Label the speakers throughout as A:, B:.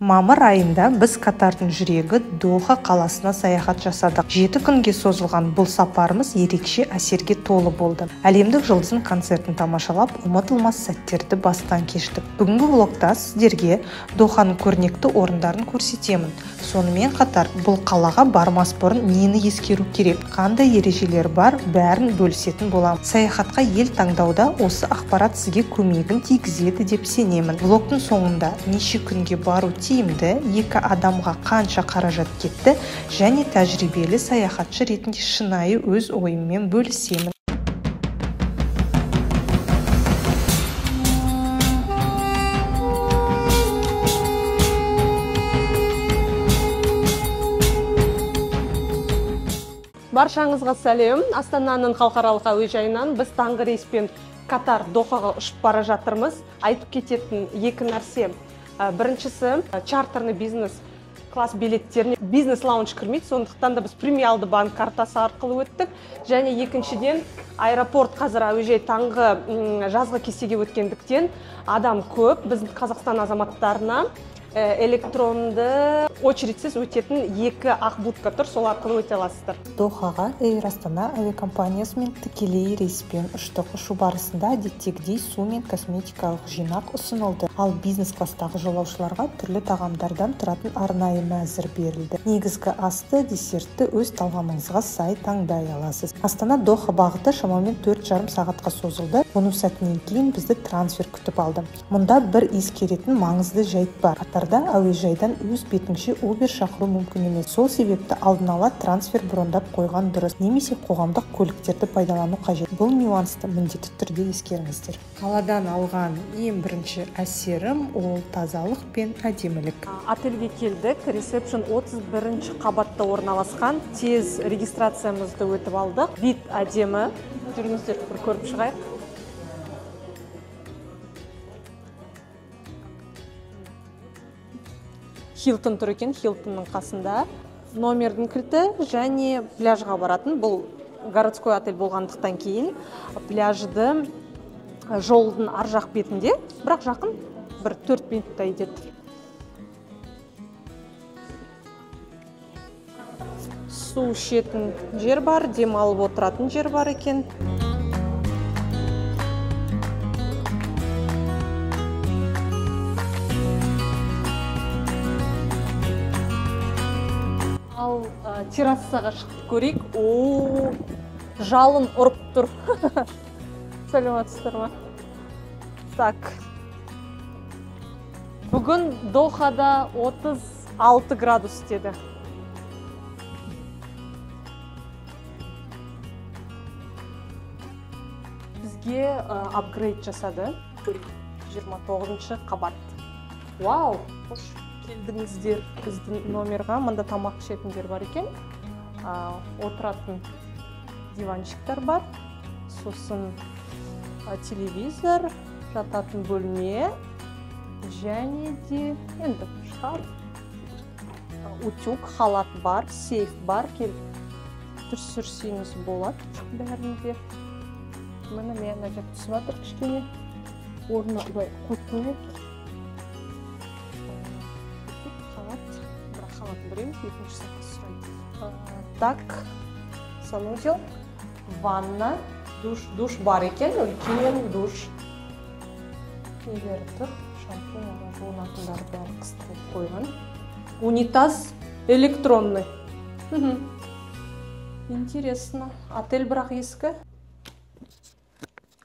A: Мамыр айында біз Катардың жүрегі Доха қаласына саяхат жасадық. 7 күнге созылған бұл сапарымыз ерекше әсерге толы болды. Әлемдік жұлдыздың концертін тамашалап, ұмытылмас сәттерді бастан кештік. Бүгінгі влогта сіздерге Доханың көрнекті орындарын көрсетемін. Сонымен қатар бұл қалаға бармас бұрын нені ескеру керек, қандай ережелер бар, бәрін бөлісетін боламын. Саяхатқа ел таңдауда осы ақпарат сізге көмегін тигізеді деп сенемін. Влогтың соңында неше күнге бару тиімді, екі адамға қанша қаражат кетті және тәжірибелі саяхатшы ретінде шынайы өз ойыммен бөлісемін.
B: Баршаңызға сәлем. Астананың халықаралық әуежайынан біз таңғы рейспен Катар Дохаға ұшып бара жатырмыз. Айтып кететін екі нәрсе. Біріншісі, чартерный бизнес класс билеттеріне бизнес лаунж кірмейді, сондықтан да біз премиалды банк картасы арқылы өттік. Және екіншіден, аэропорт қазір әуежай таңғы жазғы кестеге өткендіктен адам көп. Біздің Қазақстан азаматтарына электронды очередьсіз өтетін екі ақ будка тұр, сол арқылы өте аласыздар.
A: Дохаға Эйр Астана әуекомпаниясымен тікелей рейспен ұштық. Ұшу барысында әдеттегідей су мен косметикалық жинақ ұсынылды. Ал бизнес класстағы жолаушыларға түрлі тағамдардан тұратын арнайы мәзір берілді. Негізгі асты, десертті өз талғамыңызға сай таңдай аласыз. Астана Доха бағыты шамамен 4,5 сағатқа созылды. Қону сәтінен кейін бізді трансфер күтіп алды. Мұнда бір ескеретін маңызды жайт бар. Катарда әуежайдан өз бетіңше Uber шақыру мүмкін емес. Сол себепті алдын ала трансфер брондап қойған дұрыс, немесе қоғамдық көліктерді пайдалану қажет. Бұл нюансты міндетті түрде ескеріңіздер. Қаладан алған ең бірінші әсерім ол тазалық пен әдемілік.
B: Отельге келдік. Ресепшн 31 қабатта орналасқан. Тез регистрациямызды өтіп алдық. Вид әдемі. Жүріңіздер, бір көріп шығайық. Хилтон тұр екен, Хилтонның қасында. Номердің кілті және пляжға баратын. Бұл городской отель болғандықтан кейін пляжды жолдың ар жақ бетінде, бірақ жақын, бір 4 минутта етеді. Су ішетін жер бар, демалып отыратын жер бар екен. Ал террасаға шығып көрейік. О, жалын ұрып тұр. Сәлеметсіздер ме? Так. Бүгін Дохада 36 градус деді. Бізге апгрейд жасады. 29 қабат. Вау! Қош келдіңіздер біздің номерға. Мында тамақ ішетін жер бар екен. Отыратын диванчиктар бар. Сосын телевизор, жататын бөлме, және де енді шкаф, утюг, халат бар, сейф бар. Келіп түсірсеңіз болады бәрінде. Міне мен ана жақ түсіп жатыр кішкене. Орнына былай қойып қояйық. Халат, бірақ халат бір емес, екінші заказ сұрайды. Так, санузел, ванна, душ бар екен, үлкен душ. Нелері тұр, шампунь, ана жуынатындары бәрі қыстырып қойған. Унитаз электронный. Интересно. Отель бірақ ескі.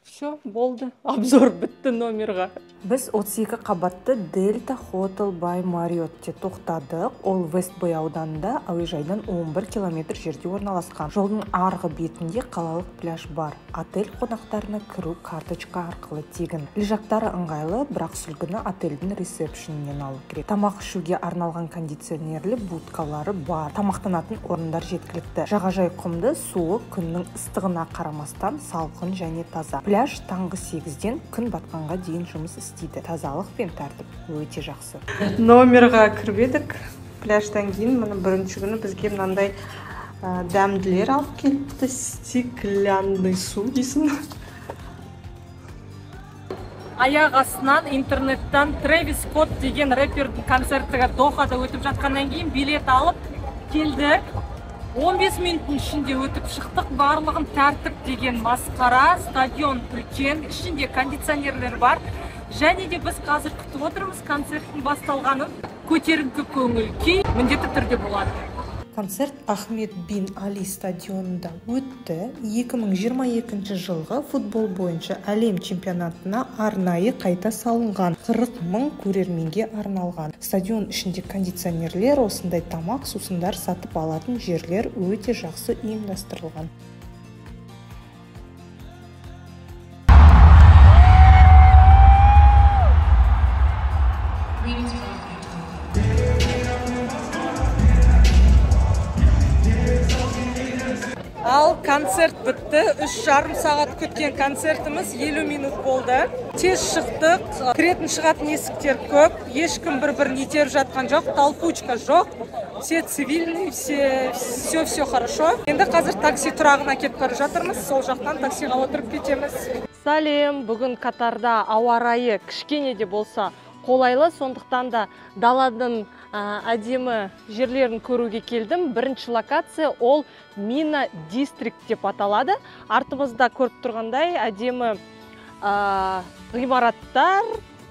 B: Все, болды. Обзор бітті номерға.
A: Біз 32 қабатты Delta Hotel by Marriott-те тоқтадық. Ол West Bay ауданында әуежайдан 11 километр жерде орналасқан. Жолдың арғы бетінде қалалық пляж бар. Отель қонақтарына кіру карточка арқылы тегін. Лежактары ыңғайлы, бірақ сүлгіні отельдің ресепшнінен алу керек. Тамақ ішуге арналған кондиционерлі будкалары бар. Тамақтанатын орындар жеткілікті. Жағажай құмды, суы күннің ыстығына қарамастан салқын және таза. Пляж таңғы 8-ден күн батқанға дейін жұмыс істейді. Тазалық пен тәртіп өте жақсы.
B: Номерға кіріп едік. Пляждан кейін міне бірінші күні бізге мынандай дәмділер алып келіпті. Стеклянный су дейсің. Аяқ астынан интернеттен Трэвис Скотт деген рэпердің концерті Дохада өтіп жатқаннан кейін билет алып келдік. 15 минуттың ішінде өтіп шықтық. Барлығын тәртіп деген масқара, стадион үлкен, ішінде кондиционерлер бар. Және де біз қазір күтіп отырмыз концерттің басталғанын. Көтеріңкі көңіл күй міндетті түрде болады.
A: Концерт Ахмед бин Али стадионында өтті. 2022 жылғы футбол бойынша әлем чемпионатына арнайы қайта салынған 40 мың көрерменге арналған. Стадион ішінде кондиционерлер, осындай тамақ, сусындар сатып алатын жерлер өте жақсы ұйымдастырылған.
B: Ал концерт бітті. 3,5 сағат күткен концертіміз 50 минут болды. Тез шықтық. Кіретін шығатын есіктер көп. Ешкім бір-бірін итеріп жатқан жоқ. Толкучка жоқ. Все цивильный, все хорошо. Енді қазір такси тұрағына кетіп бара жатырмыз. Сол жақтан таксиға отырып кетеміз. Сәлем, бүгін Катарда ауа райы кішкене де болса қолайлы, сондықтан да даланың әдемі жерлерін көруге келдім. Бірінші локация ол Мина Дистрикт деп аталады. Артымызда көріп тұрғандай әдемі ғимараттар,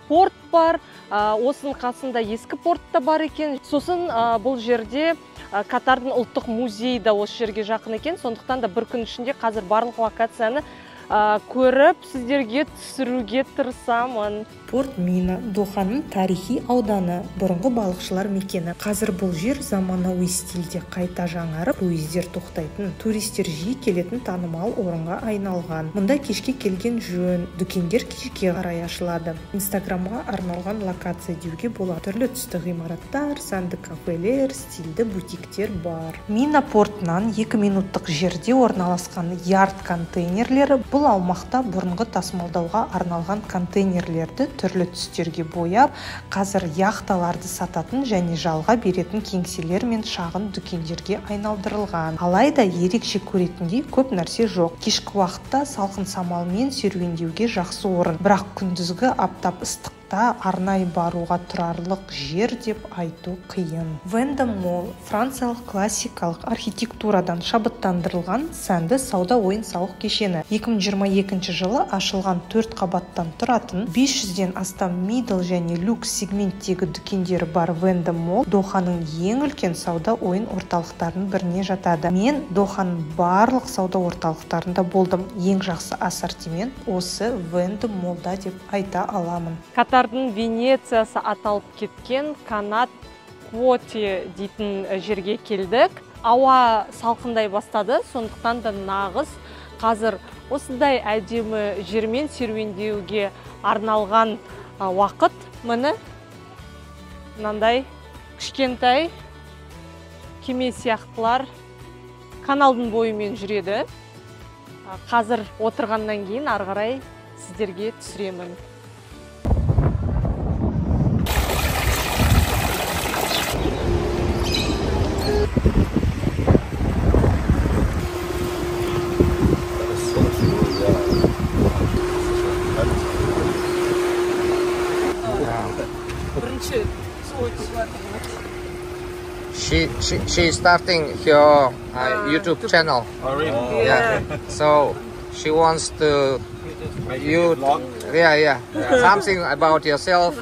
B: порт бар. Осының қасында ескі порт та бар екен. Сосын бұл жерде Катардың ұлттық музейі да осы жерге жақын екен. Сондықтан да бір күн ішінде қазір барлық локацияны көріп, сіздерге түсіруге тырысамын.
A: Порт Мина Доханың тарихи ауданы, бұрынғы балықшылар мекені. Қазір бұл жер заманауи стильде қайта жаңарып, круиздер тоқтайтын, туристер жиі келетін танымал орынға айналған. Мұнда кешке келген жөн, дүкендер кешке қарай ашылады. Инстаграмға арналған локация деуге болады. Түрлі түсті ғимараттар, сәнді кафелер, стильді бутиктер бар. Мина портынан 2 минуттық жерде орналасқан ярд контейнерлері. Бұл аумақта бұрынғы тасымалдауға арналған контейнерлерді түрлі түстерге бояп, қазір яхталарды сататын және жалға беретін кеңселер мен шағын дүкендерге айналдырылған. Алайда ерекше көретіндей көп нәрсе жоқ. Кешкі уақытта салқын самалмен серуендеуге жақсы орын, бірақ күндізгі аптап ыстықта арнайы баруға тұрарлық жер деп айту қиын. Вендом Молл франциялық классикалық архитектурадан шабыттандырылған сәнді сауда ойын-сауық кешені. 2022 жылы ашылған 4 қабаттан тұратын 500-ден астам мидл және люкс сегменттегі дүкендері бар Вендом Молл Доханың ең үлкен сауда ойын орталықтарының біріне жатады. Мен Доханың барлық сауда орталықтарында болдым. Ең жақсы ассортимент осы Вендом Моллда деп айта аламын.
B: Катардың Венециясы аталып кеткен Канат Квоте дейтін жерге келдік. Ауа салқындай бастады, сондықтан да нағыз қазір осындай әдемі жермен серуендеуге арналған уақыт. Міне мынандай кішкентай кеме сияқтылар каналдың бойымен жүреді. Қазір отырғаннан кейін ары қарай сіздерге түсіремін.
C: She is starting her YouTube channel.
D: Oh, really?
C: Yeah. So she wants to you
D: vlog.
C: Yeah. Something about yourself,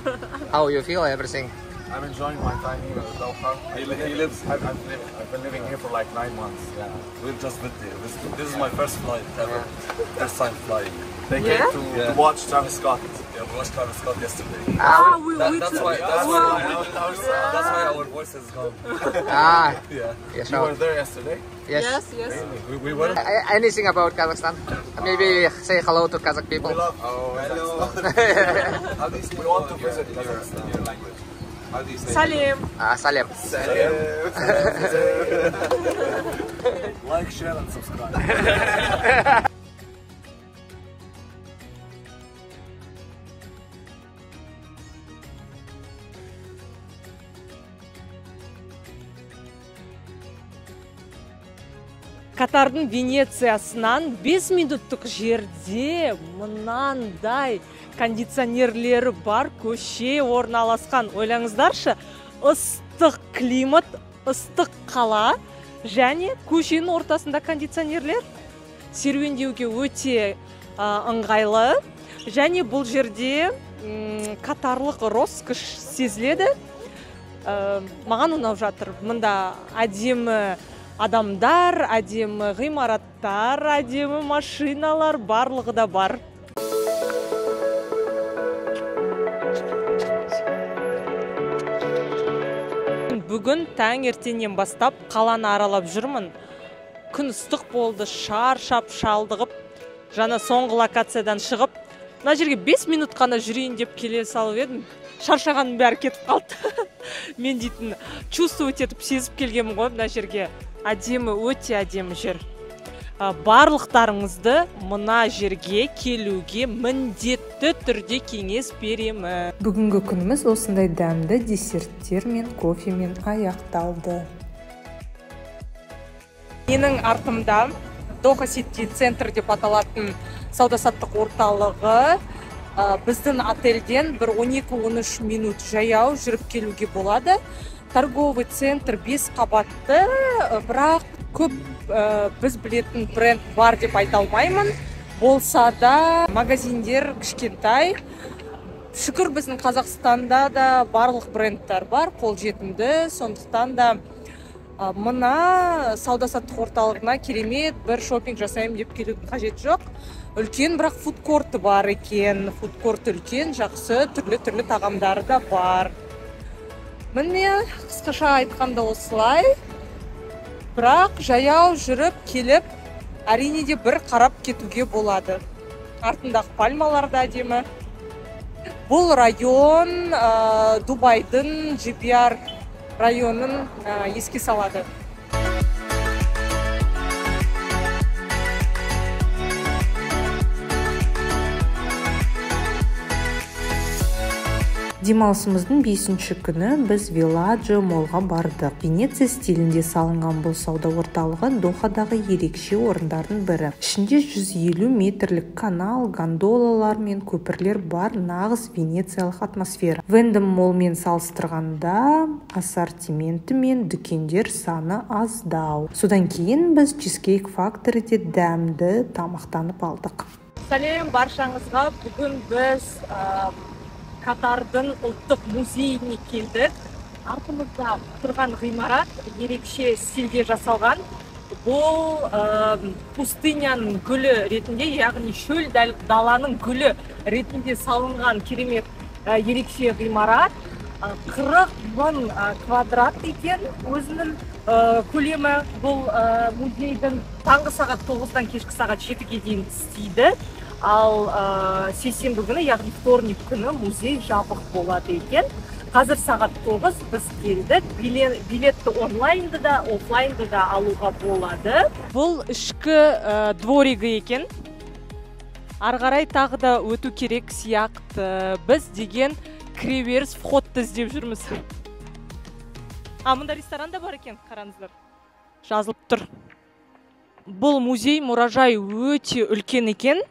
C: how you feel, everything.
D: I'm enjoying my time here in Doha. He lives. I've been living here for like 9 months. Yeah.
E: We've just been here. This is my first flight ever. Yeah. First time flying.
D: They came to watch Travis Scott.
E: Yeah, we watched Travis Scott yesterday. That's why our voice is gone.
C: Yeah. Yes,
D: you were there yesterday?
C: Yes.
B: Yes.
E: Really? We were.
C: Anything about Kazakhstan? Maybe say hello to Kazakh people.
D: We love Kazakhstan.
E: How do you say
D: we want to visit Kazakhstan.
E: In your language. How do you say?
B: Salem.
C: Salem.
D: Salem.
E: Like, share, and subscribe.
B: Катардың Венециясынан 5 минуттық жерде мынандай Кондиционерлері бар көше орналасқан. Ойлаңыздаршы, ыстық климат, ыстық қала және көшенің ортасында кондиционерлер. Серуендеуге өте ыңғайлы. Және бұл жерде катарлық роскошь сезіледі. Маған ұнап жатыр. Мында әдемі адамдар, әдемі ғимараттар, әдемі машиналар, барлығы да бар. Бүгін таңертеңнен бастап қаланы аралап жүрмін. Күн ыстық болды, шаршап, шалдығып, жаңа соңғы локациядан шығып, мына жерге 5 минут қана жүрейін деп келе салып едім. Шаршағаным бәрі кетіп қалды. Мен дейтін чувствовать етіп сезіп келгенмін ғой мына жерге. Әдемі, өте әдемі жер. Барлықтарыңызды мына жерге келуге міндетті түрде кеңес беремін.
A: Бүгінгі күніміз осындай дәмді десерттер мен кофемен аяқталды.
B: Менің артымда Доха Сити Центр деп аталатын сауда-саттық орталығы. Біздің отельден бір 12-13 минут жаяу жүріп келуге болады. Торговый центр 5 қабатты, бірақ көп біз білетін бренд бар деп айта алмаймын. Болса да магазиндер кішкентай. Шүкір, біздің Қазақстанда да барлық брендтер бар, қолжетімді. Сондықтан да мына сауда-саттық орталығына керемет бір шопинг жасаймын деп келудің қажеті жоқ. Үлкен бірақ фудкорты бар екен. Фудкорт үлкен, жақсы, түрлі-түрлі тағамдары да бар. Міне, қысқаша айтқанда осылай. Бірақ жаяу жүріп келіп, әрине де бір қарап кетуге болады. Артындағы пальмалар да әдемі. Бұл район Дубайдың GPR районын еске салады.
A: Демалысымыздың 5-ші күні біз Вилладжо молға бардық. Венеция стилінде салынған бұл сауда орталығы Дохадағы ерекше орындардың бірі. Ішінде 150 метрлік канал, гондолалар мен көпірлер бар, нағыз венециялық атмосфера. Вендом молмен салыстырғанда ассортименті мен дүкендер саны аздау. Содан кейін біз Cheesecake Factory'де дәмді тамақтанып алдық.
B: Сәлем баршаңызға. Бүгін біз Катардың ұлттық музейіне келдік. Артымызда тұрған ғимарат ерекше стильде жасалған. Бұл пустыняның гүлі ретінде, яғни шөл даланың гүлі ретінде салынған керемет ерекше ғимарат. 40 мың квадрат екен өзінің көлемі. Бұл музейдің таңғы сағат 9-дан кешкі сағат 7-ге дейін істейді. Ал сейсенбі күні, яғни вторник күні музей жабық болады екен. Қазір сағат 9, біз келдік. Билетті онлайнды да, офлайнды да алуға болады. Бұл ішкі дворигі екен. Ары қарай тағы да өту керек сияқты. Біз деген кіреберіс входты іздеп жүрміз. Мында ресторан да бар екен, қараңыздар. Жазылып тұр. Бұл музей мұражай өте үлкен екен.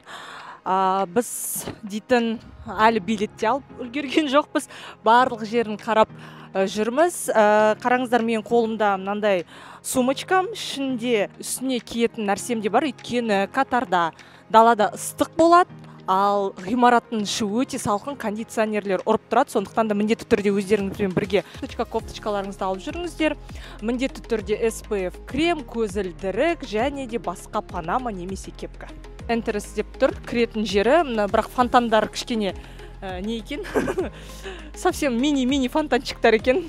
B: Біз дейтін әлі билет те алып үлгерген жоқпыз. Барлық жерін қарап жүрміз. Қараңыздар, менің қолымда мынандай сумочкам, ішінде үстіне киетін нәрсем де бар. Өйткені Катарда далада ыстық болады, ал ғимараттың іші өте салқын, кондиционерлер ұрып тұрады. Сондықтан да міндетті түрде өздеріңізбен бірге кофточкаларыңызды алып жүріңіздер. Міндетті түрде SPF крем, көзілдірік және де басқа панама немесе кепка. Энтерес деп тұр, кіретін жері. Мына бірақ фонтандар кішкене не екен? Совсем мини-мини фонтанчиктар екен.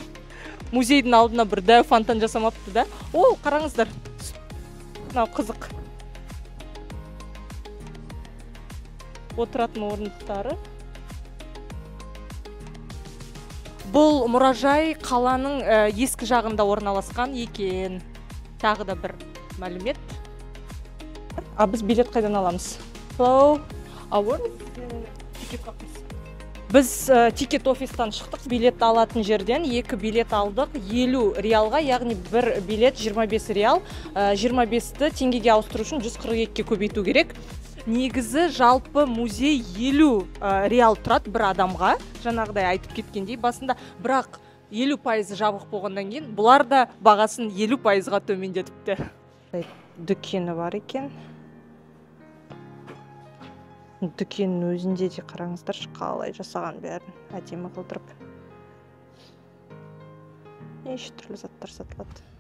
B: Музейдің алдына бір дәу фонтан жасамапты да. О, қараңыздар. Мынау қызық. Отыратын орындықтары. Бұл мұражай қаланың ескі жағында орналасқан екен. Тағы да бір мәлімет. А біз билет қайдан аламыз? Hello. Біз тикет офистан шықтық, билет алатын жерден 2 билет алдық, 50 реалға, яғни бір билет 25 реал, 25-ті теңгеге ауыстыру үшін 142-ге көбейту керек. Негізі жалпы музей 50 реал тұрады бір адамға, жаңағыдай айтып кеткендей басында, бірақ 50% жабық болғаннан кейін бұлар да бағасын 50%-ға төмендетіпті.
A: Дүкені бар екен. Дүкеннің өзінде де қараңыздаршы, қалай жасаған бәрін әдемі қылдырып. Неше түрлі заттар сатылады.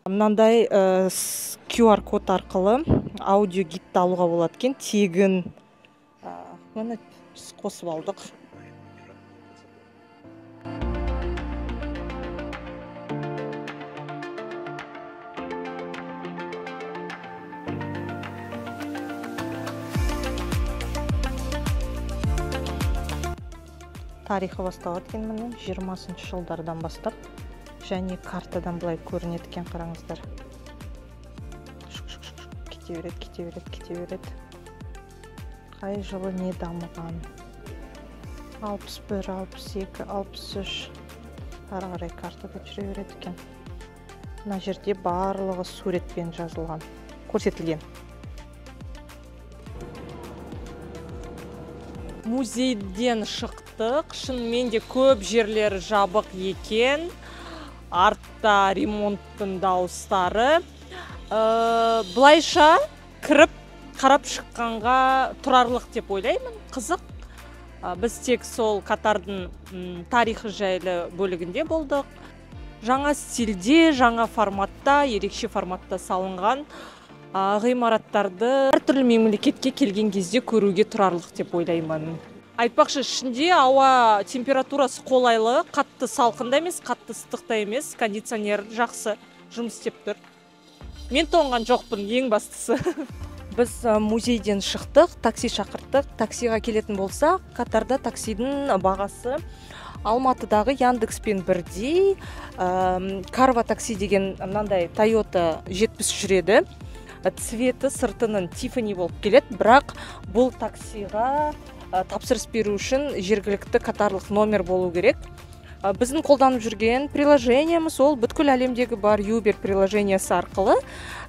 A: Мынандай QR код арқылы аудиогидті алуға болады екен, тегін. Міне біз қосып алдық. Тарихы басталады екен міне 20-шы жылдардан бастап. Және картадан былай көрінеді екен, қараңыздар. Шық-шық-шық-шық, кете береді, кете береді, кете береді. Қай жылы не дамыған? 61, 62, 63. Ары қарай картада жүре береді екен. Мына жерде барлығы суретпен жазылған, көрсетілген.
B: Музейден шықтық. Шынымен де көп жерлері жабық екен. Артта ремонттың дауыстары. Былайша кіріп қарап шыққанға тұрарлық деп ойлаймын. Қызық. Біз тек сол Катардың тарихы жайлы бөлігінде болдық. Жаңа стилде, жаңа форматта, ерекше форматта салынған ғимараттарды әртүрлі мемлекетке келген кезде көруге тұрарлық деп ойлаймын. Айтпақшы, ішінде ауа температурасы қолайлы, қатты салқын да емес, қатты ыстық та емес, кондиционер жақсы жұмыс істеп тұр. Мен тоңған жоқпын, ең бастысы.
A: Біз музейден шықтық, такси шақырттық. Таксиға келетін болсақ, Катарда таксидің бағасы Алматыдағы Яндекспен бірдей. Карва такси деген мынандай Тойота 70 жүреді. Цветі сыртының Тиффани болып келеді, бірақ бұл таксиға тапсырыс беру үшін жергілікті катарлық номер болу керек. Біздің қолданып жүрген приложениеміз ол бүткіл әлемдегі бар Uber приложениесі арқылы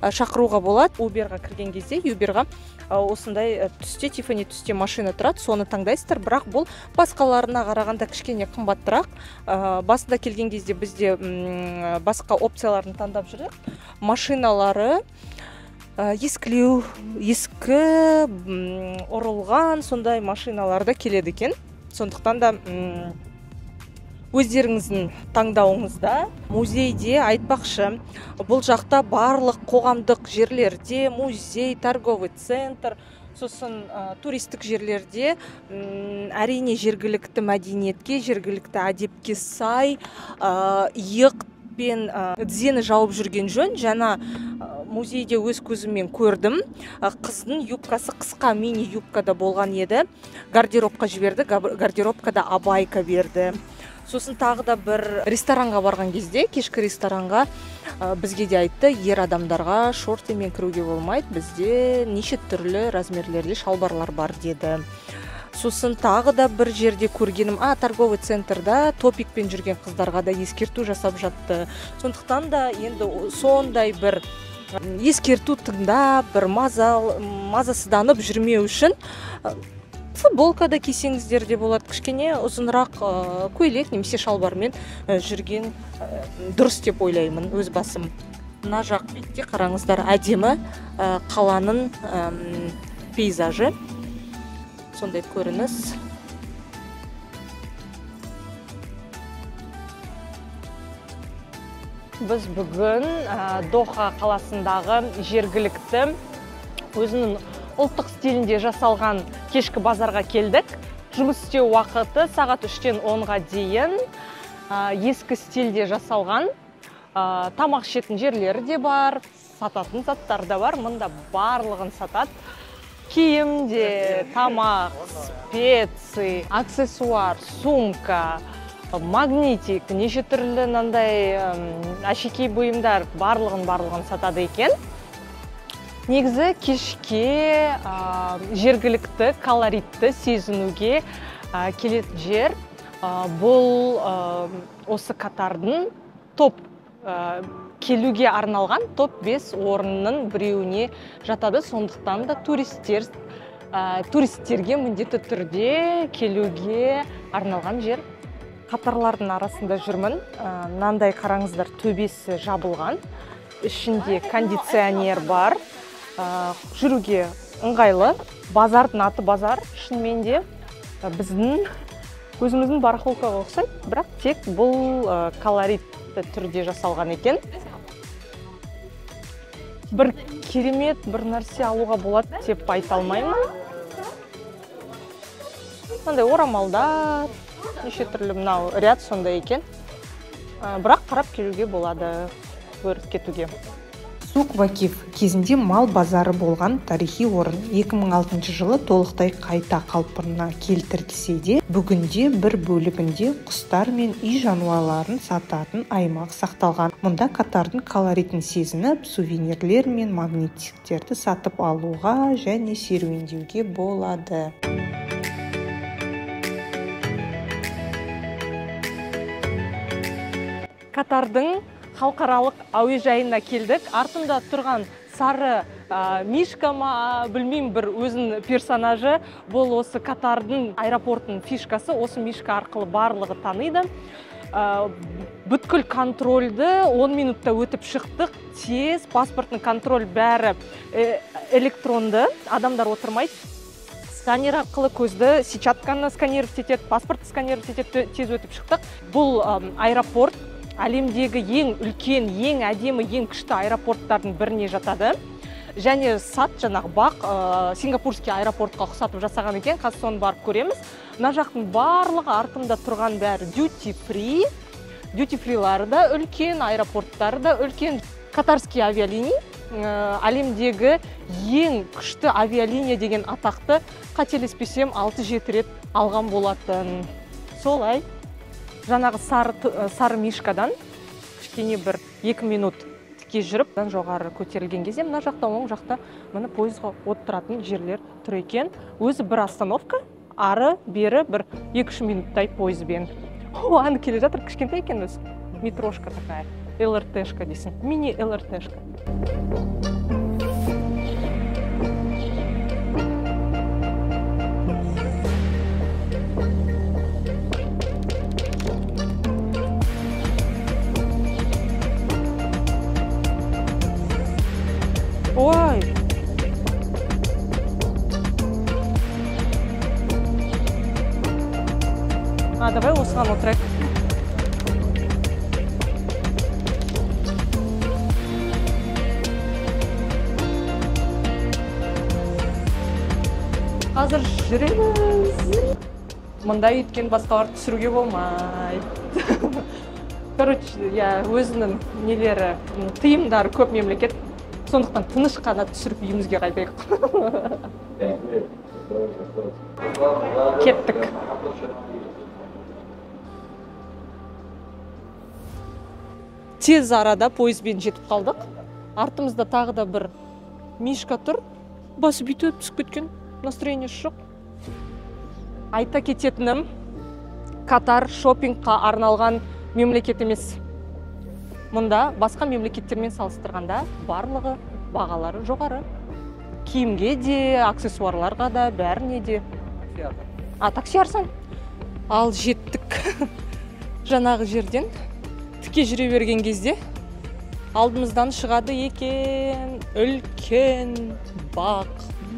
A: шақыруға болады. Uberға кірген кезде Uberға осындай түсте, Тиффани түсте машина тұрады, соны таңдайсыздар, бірақ бұл басқаларына қарағанда кішкене қымбаттырақ. Басында келген кезде бізде басқа опцияларын таңдап жүрдік. Машиналары ескілеу, ескі, ұрылған сондай машиналарда келеді екен. Сондықтан да өздеріңіздің таңдауыңызда. Музейде айтпақшы, бұл жақта барлық қоғамдық жерлерде, музей, торговый центр, сосын туристік жерлерде, әрине жергілікті мәдениетке, жергілікті әдепке сай, иық пен тізені жауып жүрген жөн. Жаңа музейде өз көзіммен көрдім, қыздың юбкасы қысқа мини юбкада болған еді. Гардеробқа жіберді, гардеробкада абайка берді. Сосын тағы да бір ресторанға барған кезде, кешкі ресторанға бізге де айтты, ер адамдарға шортымен кіруге болмайды, бізде неше түрлі размерлерде шалбарлар бар деді. Сосын тағы да бір жерде көргенім, торговый центрда топикпен жүрген қыздарға да ескерту жасап жатты. Сондықтан да енді сондай бір ескерту тыңдап, бір мазасызданып жүрмеу үшін футболка да кисеңіздер де болады, кішкене ұзынырақ көйлек немесе шалбармен жүрген дұрыс деп ойлаймын өз басым. Мына жақ бетте қараңыздар, әдемі қаланың пейзажы, сондай көрініс.
B: Біз бүгін Доха қаласындағы жергілікті өзінің ұлттық стилінде жасалған кешкі базарға келдік. Жұмыс істеу уақыты сағат 3-тен 10-ға дейін. Ескі стилде жасалған тамақ ішетін жерлері де бар, сататын заттар да бар. Мында барлығын сатады. Киім де, тамақ, специи, аксессуар, сумка, магнитик, неше түрлі мынандай әшекей бұйымдар, барлығын сатады екен. Негізі кешке жергілікті колоритті сезінуге келетін жер. Бұл осы Катардың топ Келуге арналған топ 5 орынның біреуіне жатады. Сондықтан да туристерге міндетті түрде келуге арналған жер. Қатарлардың арасында жүрмін. Мынандай қараңыздар, төбесі жабылған, ішінде кондиционер бар, жүруге ыңғайлы. Базардың аты базар, шынымен де біздің өзіміздің барахолкаға ұқсайды, бірақ тек бұл колоритті түрде жасалған екен. Бір керемет бір нәрсе алуға болады деп айта алмаймын. Мынандай орамалдар, неше түрлі, мынау ряд сондай екен. Бірақ қарап келуге болады, көріп кетуге.
A: Сук Вакиф кезінде мал базары болған тарихи орын. 2006 жылы толықтай қайта қалпына келтірілсе де, бүгінде бір бөлігінде құстар мен үй жануарларын сататын аймақ сақталған. Мұнда Катардың колоритін сезініп, сувенирлер мен магнитиктерді сатып алуға және серуендеуге болады.
B: Катардың халықаралық әуежайына келдік. Артымда тұрған сары мишка ма, білмеймін, бір өзінің персонажы. Бұл осы Катардың аэропортының фишкасы. Осы мишка арқылы барлығы таниды. Бүткіл контрольді 10 минутта өтіп шықтық. Тез паспортный контроль бәрі электронды, адамдар отырмайды. Сканер арқылы көзді, сетчатканы сканировать етеді, паспортты сканировать етеді, тез өтіп шықтық. Бұл аэропорт әлемдегі ең үлкен, ең әдемі, ең күшті аэропорттардың біріне жатады. Және сат жаңағы бақ сингапурский аэропортқа ұқсатып жасаған екен. Қазір соны барып көреміз. Мына жақтың барлығы, артымда тұрған бәрі duty free. Duty free-лары да үлкен, аэропорттары да үлкен. Катарский авиалиния әлемдегі ең күшті авиалиния деген атақты, қателеспесем, 6-7 рет алған болатын. Солай. Жаңағы сары мишкадан кішкене бір 2 минут тіке жүріп, жоғары көтерілген кезде мына жақта, оң жақта міне пойызға отыратын жерлер тұр екен. Өзі бір остановка, ары бері бір 2-3 минуттай пойызбен. О, аны келе жатыр, кішкентай екен өзі. Метрошка такая, ЛРТшка дейсің, мини ЛРТшка. Ой! А, давай осыған отырайық. Қазір жүреміз. Мында өйткен басқалар түсіруге болмайды. Короче, я өзінің нелері, тыйымдары көп мемлекет. Сондықтан тыныш қана түсіріп үйімізге қайтайық. Кеттік. Тез арада пойызбен жетіп қалдық. Артымызда тағы да бір мишка тұр. Басы бүйтіп түсіп кеткен, настроениесі жоқ. Айта кететінім, Катар шопингқа арналған мемлекет емес. Мұнда басқа мемлекеттермен салыстырғанда барлығы бағалары жоғары. Киімге де, аксессуарларға да, бәріне де. А, такси арзан. Ал жеттік. Жаңағы жерден тіке жүре берген кезде алдымыздан шығады екен үлкен бақ,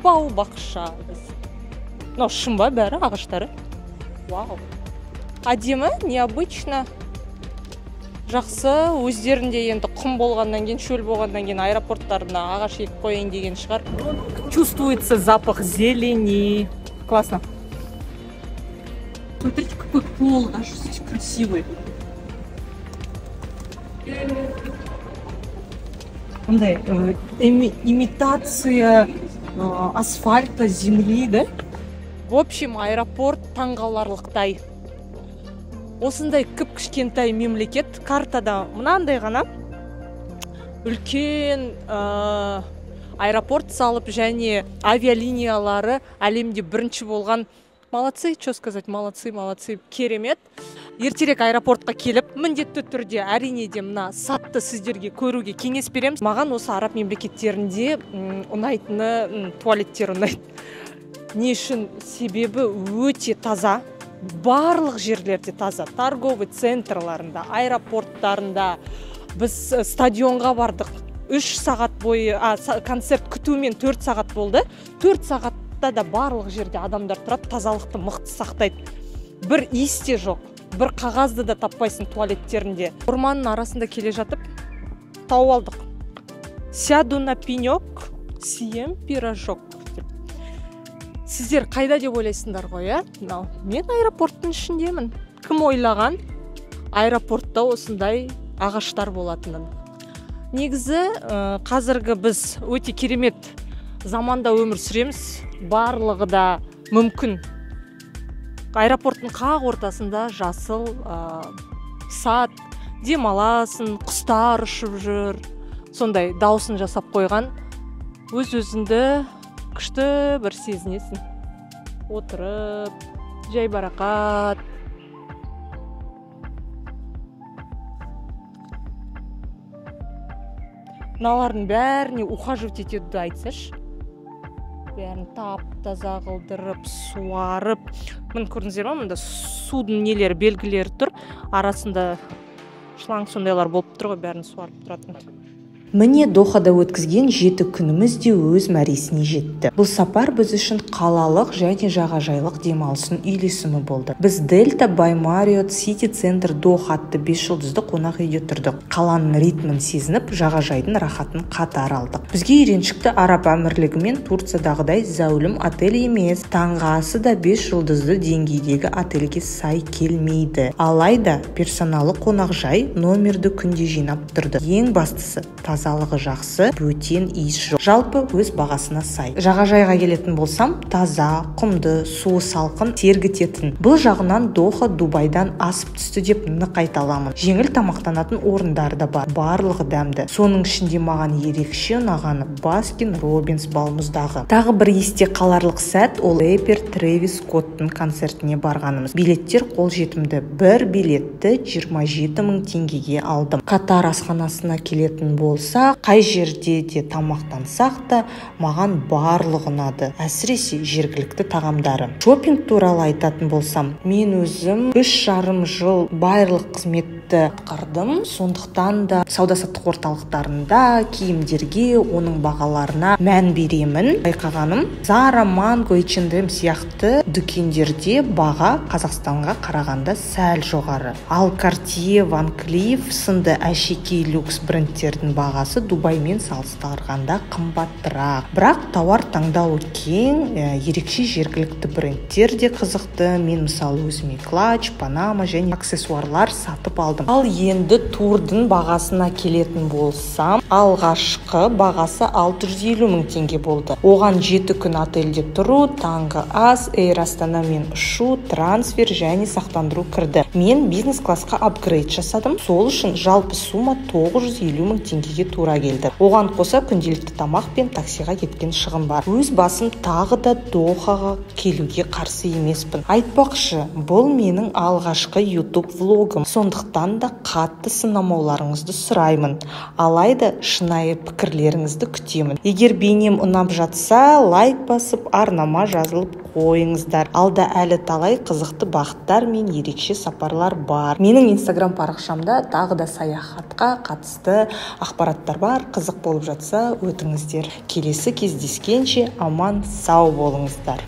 B: бау бақша. Мынау шын ба бәрі ағаштары? Вау. Әдемі, необычно. Жақсы, өздерінде енді құм болғаннан кейін, шөл болғаннан кейін аэропорттарына ағаш егіп қояйын деген шығар. Чувствуется запах зелени. Классно. Смотрите, какой пол даже здесь красивый. Мындай имитация асфальта, земли, да? В общем, аэропорт таңғаларлықтай. Осындай кіп-кішкентай мемлекет, картада мынандай ғана үлкен аэропорт салып және авиалиниялары әлемде бірінші болған. Молодцы, что сказать, молодцы, молодцы, керемет. Ертерек аэропортқа келіп, міндетті түрде әрине де мына садты сіздерге көруге кеңес беремін. Маған осы араб мемлекеттерінде ұнайтыны туалеттер ұнайды. Не үшін? Себебі өте таза, барлық жерлерде таза. Торговый центрларында, аэропорттарында. Біз стадионға бардық. 3 сағат бойы, концерт күтумен 4 сағат болды. 4 сағатта да барлық жерде адамдар тұрады, тазалықты мықты сақтайды. Бір иіс те жоқ, бір қағазды да таппайсың туалеттерінде. Орманның арасында келе жатып, тауып алдық. Сяду на пенек, съем пирожок деп. Сіздер қайда деп ойлайсыңдар ғой, ә? Мынау, мен аэропорттың ішіндемін. Кім ойлаған аэропортта осындай ағаштар болатынын? Негізі, қазіргі біз өте керемет заманда өмір сүреміз. Барлығы да мүмкін. Аэропорттың қақ ортасында жасыл сад, демаласың, құстар ұшып жүр. Сондай даусын жасап қойған. Өз-өзіңді күшті бір сезінесің. Отырып, жайбарақат. Мыналардың бәріне ухаживать етеді айтсашы. Бәрін тап-таза қылдырып, суарып. Міне көрдіңіздер ма, мында судың нелері, белгілері тұр. Арасында шланг сондайлар болып тұр ғой, бәрін суарып тұратын.
A: Міне Дохада өткізген 7 күніміз де өз мәресіне жетті. Бұл сапар біз үшін қалалық және жағажайлық демалыстың үйлесімі болды. Біз Дельта by Marriott City Center Доха атты 5 жұлдызды қонақ үйде тұрдық. Қаланың ритмін сезініп, жағажайдың рахатын қатар алдық. Бізге үйреншікті Араб әмірлігі мен Турциядағыдай зәулім отель емес, таңғы асы да 5 жұлдызды деңгейдегі отельге сай келмейді. Алайда персоналы қонақжай номерді күнде жинап тұрды. Ең бастысы, тазалығы жақсы, бөтен иіс жоқ. Жалпы өз бағасына сай. Жағажайға келетін болсам, таза, құмды, суы салқын, сергітетін. Бұл жағынан Доха Дубайдан асып түсті деп нық айта аламын. Жеңіл тамақтанатын орындар да бар. Барлығы дәмді. Соның ішінде маған ерекше ұнағаны Баскин Робинс балмұздағы. Тағы бір есте қаларлық сәт ол рэпер Трэвис Скоттың концертіне барғанымыз. Билеттер қолжетімді. Бір билетті 27 мың теңгеге алдым. Катар асханасына келетін болса, қай жерде де тамақтансақ та маған барлығы ұнады, әсіресе жергілікті тағамдары. Шопинг туралы айтатын болсам, мен өзім 3,5 жыл байерлық қызметті атқардым, сондықтан да сауда-саттық орталықтарында киімдерге, оның бағаларына мән беремін. Байқағаным, Zara, Mango, H&M сияқты дүкендерде баға Қазақстанға қарағанда сәл жоғары. Ал Cartier, Van Cleef сынды әшекей люкс брендтердің бағасы Дубаймен салыстырғанда қымбаттырақ. Бірақ тауар таңдауы кең, ерекше жергілікті брендтер де қызықты. Мен мысалы өзіме клатч, панама және аксессуарлар сатып алдым. Ал енді турдың бағасына келетін болсам, алғашқы бағасы 650 мың теңге болды. Оған 7 күн отельде тұру, таңғы ас, Эйр Астанамен ұшу, трансфер және сақтандыру кірді. Мен бизнес-классқа апгрейд жасадым. Сол үшін жалпы сумма 950 мың теңгеге тура келді. Оған қоса күнделікті тамақ пен таксиға кеткен шығын бар. Өз басым тағы да Дохаға келуге қарсы емеспін. Айтпақшы, бұл менің алғашқы YouTube влогым. Сондықтан да қатты сынамауларыңызды сұраймын. Алайда шынайы пікірлеріңізді күтемін. Егер бейнем ұнап жатса, лайк басып, арнама жазылып қойыңыздар. Алда әлі талай қызықты бағыттар мен ерекше сапарлар бар. Менің Инстаграм парақшамда тағы да саяхатқа қатысты ақпараттар бар. Қызық болып жатса, өтіңіздер. Келесі кездескенше аман сау болыңыздар.